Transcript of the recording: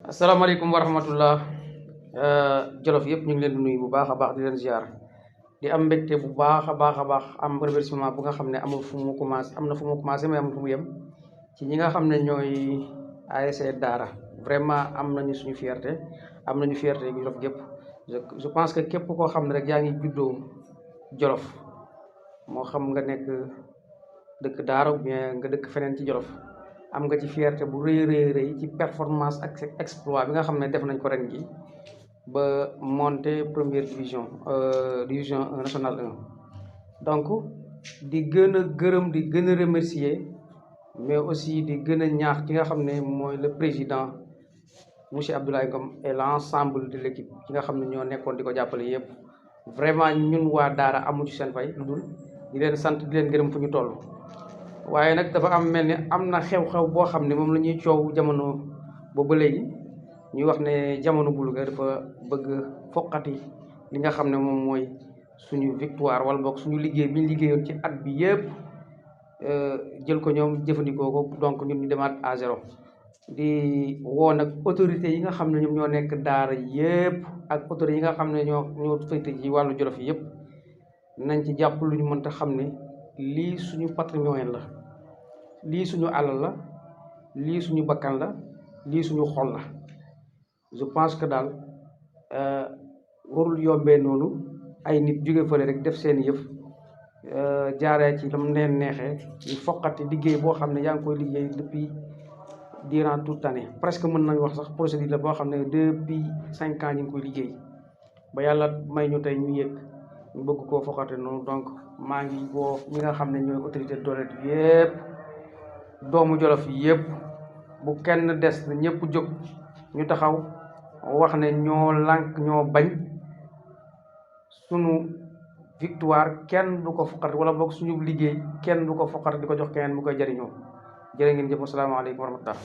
asalaamaaleykum wa rahmatullah jolof yëpp ñu ngi leen di nuyu bu baax a baax di leen ziar di am mbégte bu baax a baax a baax am remerciement bu nga xam ne amul fu mu commencé am na fu mu commencé mais amul fu mu yem ci ñi nga xam ne ñooy ASC Daara vraiment am nañu suñu fierté am nañu fierté yu jolof gépp je pense que képp koo xam ne rek yaa ngi juddoo jolof moo xam nga nekk dëkk Daara ou bien nga dëkk feneen ci jolof am nga ci fierté bu rëy rëy ci performance ak exploit bi nga xam ne def nañ ko ren gi ba monter première division division nationale 1 donc di gën a gërëm di gën a remercier mais aussi di gën a ñaax ki nga xam ne mooy le président monsieur Abdoulaye Ngom et l'ensemble de l'équipe ki nga xam ne ñoo nekkoon di ko jàppale yëpp vraiment ñun waa Daara amu ci seen fay lu dul di leen sant di leen gërëm fu ñu toll. waaye nag dafa am mel ni am na xew-xew boo xam ne moom la ñuy coow jamono boobu ba léegi ñuy wax ne jamono bu Louga dafa bëgg foqati li nga xam ne moom mooy suñu victoire wala boog suñu liggéey bi ñu liggéeyoon ci at bi yëpp jël ko ñoom jëfandikoo ko donc ñun ñu demaat à zéro di woo nag autorités yi nga xam ne ñoom ñoo nekk Daara yëpp ak autorités yi nga xam ne ñoo féete ci wàllu Jolof yi yëpp nañ ci jàpp lu ñu mënta xam ne lii suñu patrimoine la lii suñu alal la lii suñu bakkan la lii suñu xol la je pense que daal warul yombee noonu ay nit jóge fële rek def seen yëf jaaree ci lam leen neexee ñu foqati liggéey boo xam ne yaa ngi koy liggéey depuis durant toute année presque mën nañu wax sax procédure la boo xam ne depuis 5 ans ñu ngi koy liggéey ba yàlla may ñu tey ñu yëg ñu bëgg koo foqate noonu donc maa ngi woo ñi nga xam ne ñooy autorité doole yëpp doomu Jolof yi yëpp bu kenn des na ñëpp jóg ñu taxaw wax ne ñoo lànk ñoo bañ sunu victoire kenn du ko foqat wala boog suñu liggéey kenn du ko foqat di ko jox keneen mu koy jëriñoo jërë ngeen jëf asalaamaaleykum wa rahmatullah